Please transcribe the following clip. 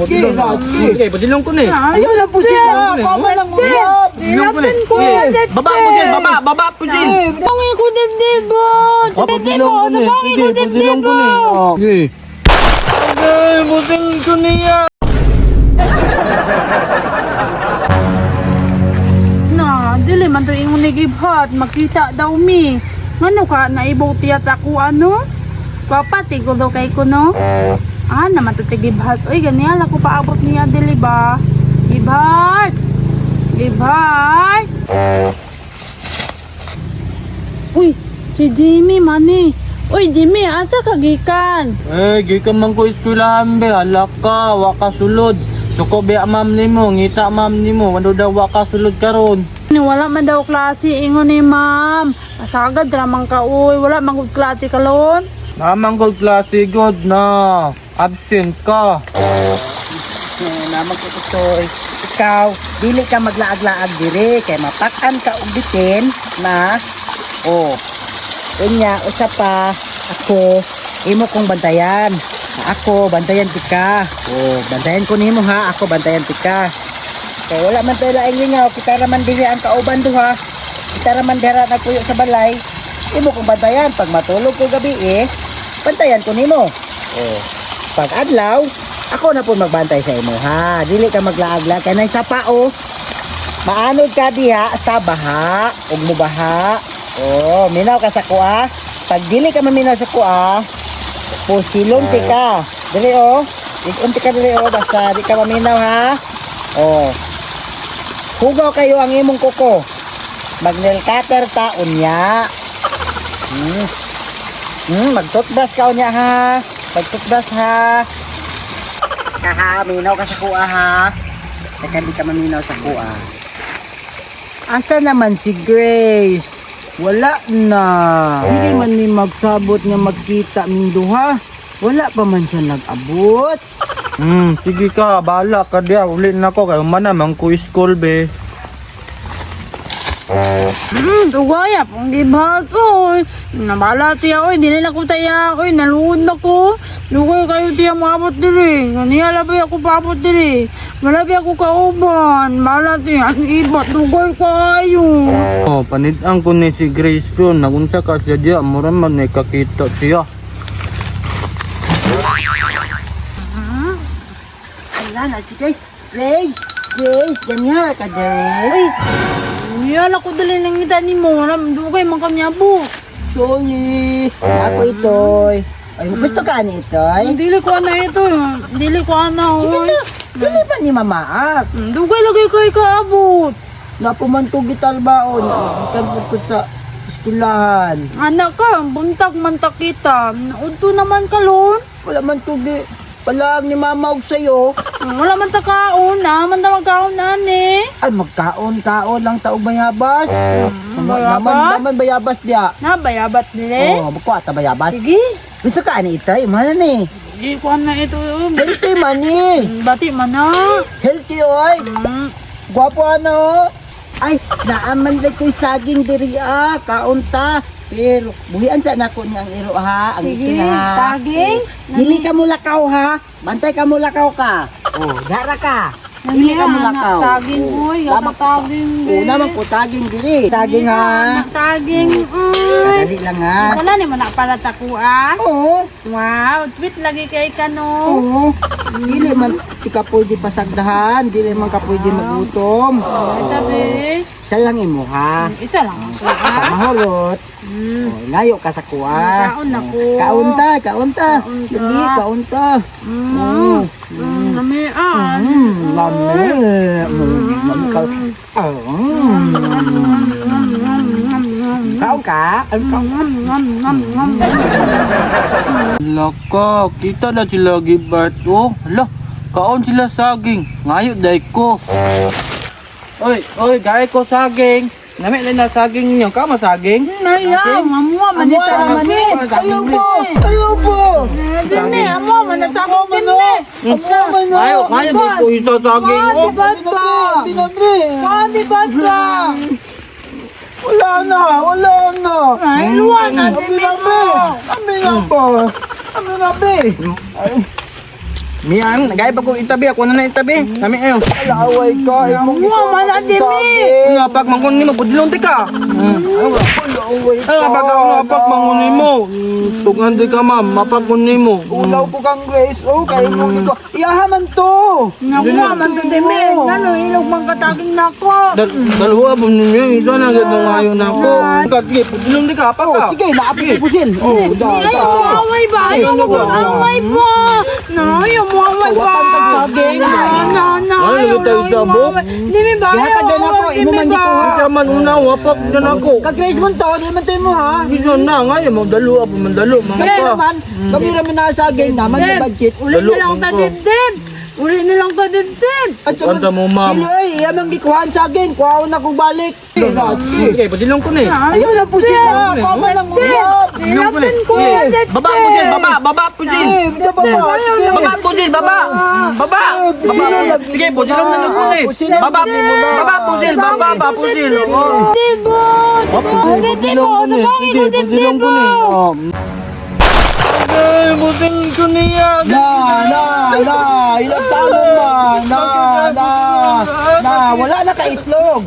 Sige, lagi. Sige, padilong ko ni. Ayaw na po sila. Kama lang uyab. Padilong ko ni. Baba po dyan, baba, baba po dyan. Tangi ko dibdibon. Oh, padilong ko ni. Tangi Sige, ko padilong ko ni. dibdibon. Oh, sige. Ay, butil ko niya. Na, dili man to ingon ni Gibhat, makita daw mi. Ngano ka naibaw tiyat ako ano? Papati ko daw kay ko no. Ah, naman to ti Gibhat. Uy, ganiya lang ko paabot niya dili ba? Gibhat! Gibhat! Uy, si Jimmy mani. Uy, Jimmy, asa ka gikan? Eh, gikan man ko eskwelahan be, alak ka, wa ka sulod. Suko be ma'am nimo, ngita ma'am nimo, wano daw wa ka sulod karon. Wala man daw klase ingon ni ma'am. Pasagad ramang ka uy, wala man gud klase kalon. Namang gold klase god na. Absent ka. Naman ko itoy. Ikaw, dili ka maglaag-laag dire kay mapakan ka og bitin na oh. Unya usa pa ako imo kong bantayan. Ako bantayan ti ka. Oh, bantayan ko nimo ha, ako bantayan ti ka. Kay wala man tayo laing lingaw, kita ra man diri ang kauban duha. Kita ra man dira nagpuyo sa balay. Imo kong bantayan pag matulog ko gabi eh, bantayan ko nimo. Oh. Pag adlaw, ako na po magbantay sa imo ha. Dili ka maglaag-laag kay nay sapa oh. Maanod ka diha sa baha ug mubaha. Oh, minaw ka sa kuha. Pag dili ka maminaw sa kuha, pusilon ti ka. Dili oh. Unti ka dili oh, basta di ka maminaw ha. Oh. Hugaw kayo ang imong kuko. Mag nail cutter ta unya. Mag-toothbrush ka unya ha. Mag-toothbrush ha. Haha, minaw ka sa kuha ha. Teka, hindi ka maminaw sa kuha. Asa naman si Grace? Wala na. Hindi man mi magsabot nga magkita ming duha. Wala pa man siya nag-abot. Sige ka, bahala ka diya. Uli na ko kay man naman ko school be. Tugaya pong Gibhat oy. Nabala tiya oy, dili na ko taya oy, naluod na ko. Dugay kayo tiya moabot diri. Ganiya labi ako paabot diri. Malabi ako kauban. Bala tiya ang Gibhat dugay kayo. Oh, panid-ang ko ni si Grace ko. Nagunsa ka siya diya, mura man ni kakita siya. Ala na si Grace. Grace! Grace, ganyan ka dere. Uy, niya ko dali nang ngita nimo. Wala dugay man kami abo. Sorry. Ako itoy. Ay, gusto ka ni itoy? Dili ko na ito. Dili ko na Sige oy. na. Dili pa ni mamaak. Dugay lagi kay kaabot. Napuman ko gitalbaon. Gikan po ko sa eskwelahan. Anak ka, buntag man ta kita. Udto naman kalon. Wala man ko gi palag ni mama og sayo. Wala man ta kaon, na man ta magkaon ani. Ay magkaon kaon lang taog bayabas. Bayabas? Naman naman bayabas diya. Na bayabat dili. Oh, magkuha ta bayabas. Sige. Gusto ka ani itoy? Mahal ni. Di ko na ito. Healthy man ni. Bati man na. Healthy oy. Gwapo ano? Ay, naaman day ko'y saging diri ah, kaon ta. Pero buhian sa nako niya ang iro ha, ang Sige, ito ha. saging. Dili ka mulakaw ha. Bantay ka mulakaw ka. Oh, dara ka. Dili ka mulakaw. Saging Oh, oy, tama gata saging. Oh, naman po taging diri. Saging ha. Saging oy. Dali lang ha. Wala ni man pala ta kuha. Oo. Wow, tweet lagi kay kano. Oo. Dili man ti ka pwede pasagdahan, dili man ka pwede magutom. Oh, tabi. Isa lang imo ha. Isa lang ang kuha. Pag mahulot, oh, layo ka sa kuha. Kaon na ko. Kaunta, kaunta. Kaunta. Lagi, kaunta. Lamian. Lami. Lami ka. Ah, Kaon ka? Ano kaon? Ngam, ngam, ngam, ngam. Hala ka, kita na sila gibart. Oh, hala, kaon sila saging. Ngayo day ko. Oy, oy, gay ko saging. Nami na na saging niyo. Kama saging? Naya, mamuha man Amo ito. naman eh. Ayaw po. Ayaw po. Dini, amo man na sa akong dini. Amo man oh. Ngayo, ngayo di ko isa saging. Di Oh. ba pa? Binabi. Di ba pa? Wala na, wala na. Ay, luwa na Abi dini na mo. be. Abi na po. Abi na be. Mian, nagay pa ko itabi ako na na itabi. Nami ayo. Laway ka, imong Wa, man na, Dimi. saging. Nga pag mangun nimo budlon ti ka. Laway Ay ka. nga pag nga pag mangun nimo. Tugan di ka ma'am, mapag kun nimo. Ulaw ko kang Grace. Oh, kay imong gikuha. Iyaha man to. Nakuha man to dimi. Ngano ilog man kataging nako. Dalawa ba ninyo? Ito na gid ngayon ako. Sige, budlon di ka pa Oh, ka. sige, naapit ko pusil. Oh, da, Ayaw da. mo away ba? Ayaw mo away ba? Na, ayaw mo away ba? Kawatan kag saging. Na, na, na. Ay, Ayaw lagi tayo na, sa ayaw mo buk. away. Dimi ba? Gihatag Ayaw din ako, away, imo dimi man ba? gikuha. Kaya man una wapak na ako. Kag Grace man to, di man to mo ha. Ito na ngayon mo dalawa pa man dalo mga Kaya ka. naman, kami raman na saging naman Deb, na budget. Uli na lang ta, dibdib. Uli na lang ta, dibdib. At Kanta mo, ma'am. Dili ay, iya man gikuhaan saging, kuhaon na kong balik. Sige, budlon ko ni. Ayaw na pusil na, kuha man ang ulap. Ilapin ko yan, dibdib. Baba po din, baba, baba po din. Eh, baba ba? Sige. Baba po din, baba. Baba. Baba. Sige, budlon na lang ko ni. Baba, baba po din, baba, baba po din. Oh. Dibdib. Dibdib, tabangin ko, dibdib. Oh. Ay, butil ko niya. Na, na, na, ilang taon man, na, na, na, wala na ka itlog.